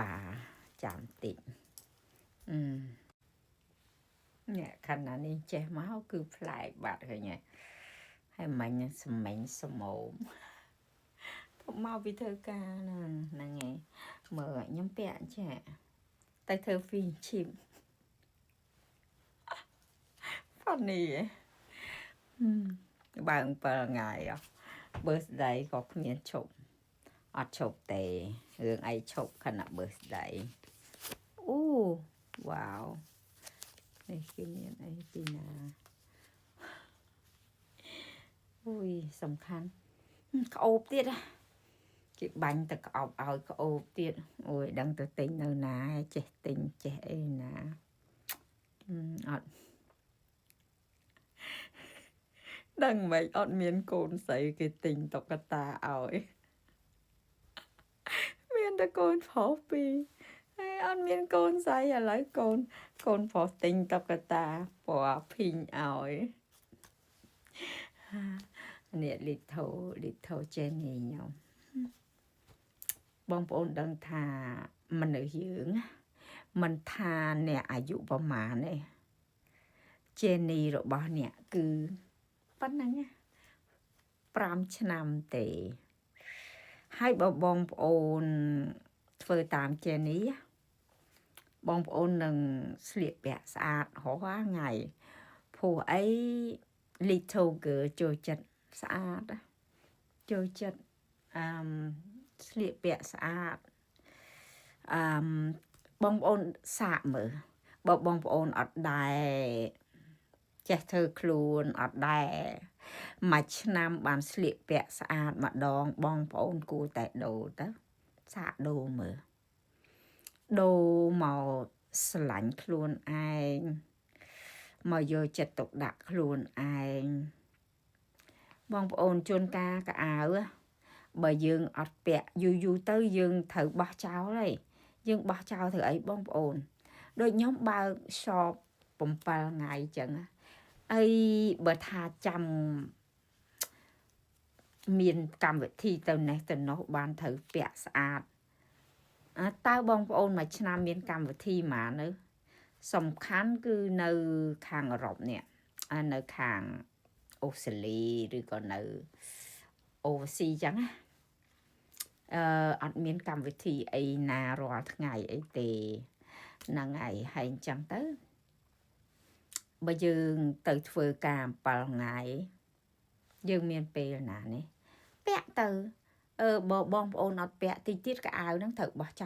បាលចាំតិចអឺនេះខណៈនេះចេះមកគឺប្លែកបាត់ឃើញហើយហើយមិញសម្មិញសមោមទៅមកពីធ្វើការហ្នឹងហ្នឹងឯងមើលខ្ញុំពាក់ចេះតែធ្វើ fish chip funny បើ7ថ្ងៃអ birthday ក៏គ្មានឈប់អត់ឈប់ទេរឿងអីឈប់ខណៈ birthday អូវ៉ាវនេះគឺមានអីពីណាអូយសំខាន់ក្អូបទៀតគេបាញ់ទៅក្អោបឲ្យក្អូបទៀតអូយដឹងទៅទិញនៅណាចេះទិញចេះអីណាអត់ដឹងមិនអត់មានកូនស្រីគេទិញតុក្កតាឲ្យមានតែកូនប្រុសពីរហើយអត់មានកូនស្រីឥឡូវកូនកូនប្រុសទិញតុក្កតាពណ៌ pink ឲ្យនេះ little little Jenny ខ្ញុំបងប្អូនដឹងថាមនុស្សយើងមិនថាអ្នកអាយុប្រមាណទេ Jenny របស់អ្នកគឺប៉ុណ្ណឹង5ឆ្នាំទេហើយបើបងប្អូនធ្វើតាម Jenny បងប្អូននឹងស្លៀកពាក់ស្អាតរាល់ថ្ងៃព្រោះអី little girl ចូលចិត្តស្អាតចូលចិត្តអឺស្លៀកពាក់ស្អាតអឺបងប្អូនសាកមើលបើបងប្អូនអត់ដែរចេះធ្វើខ្លួនអត់ដែរមួយឆ្នាំបានស្លៀកពាក់ស្អាតម្ដងបងប្អូនគួរតែដូរទៅសាកដូរមើលដូរមកស្រឡាញ់ខ្លួនឯងមកយកចិត្តទុកដាក់ខ្លួនឯងបងប្អូនជួនកាលកៅអៅបើយើងអត់ពាក់យូរយូរទៅយើងត្រូវបោះចោលហើយយើងបោះចោលធ្វើអីបងប្អូនដូចខ្ញុំបើក shop 7ថ្ងៃអញ្ចឹងអីបើថាចាំមានកម្មវិធីទៅនេះទៅនោះបានត្រូវពាក់ស្អាតតើបងប្អូនមួយឆ្នាំមានកម្មវិធីហ្មងនៅសំខាន់គឺនៅខាងអឺរ៉ុបនេះនៅខាងអូស្ត្រាលីឬក៏នៅអូស៊ីចឹងណាអឺអត់មានកម្មវិធីអីណារាល់ថ្ងៃអីទេហ្នឹងហើយហើយអញ្ចឹងទៅបើយើងទៅធ្វើការ7ថ្ងៃយើងមានពេលណានេះពាក់ទៅអឺបើបងប្អូនអត់ពាក់តិចទៀតកៅអៅហ្នឹងត្រូវបោះចោល។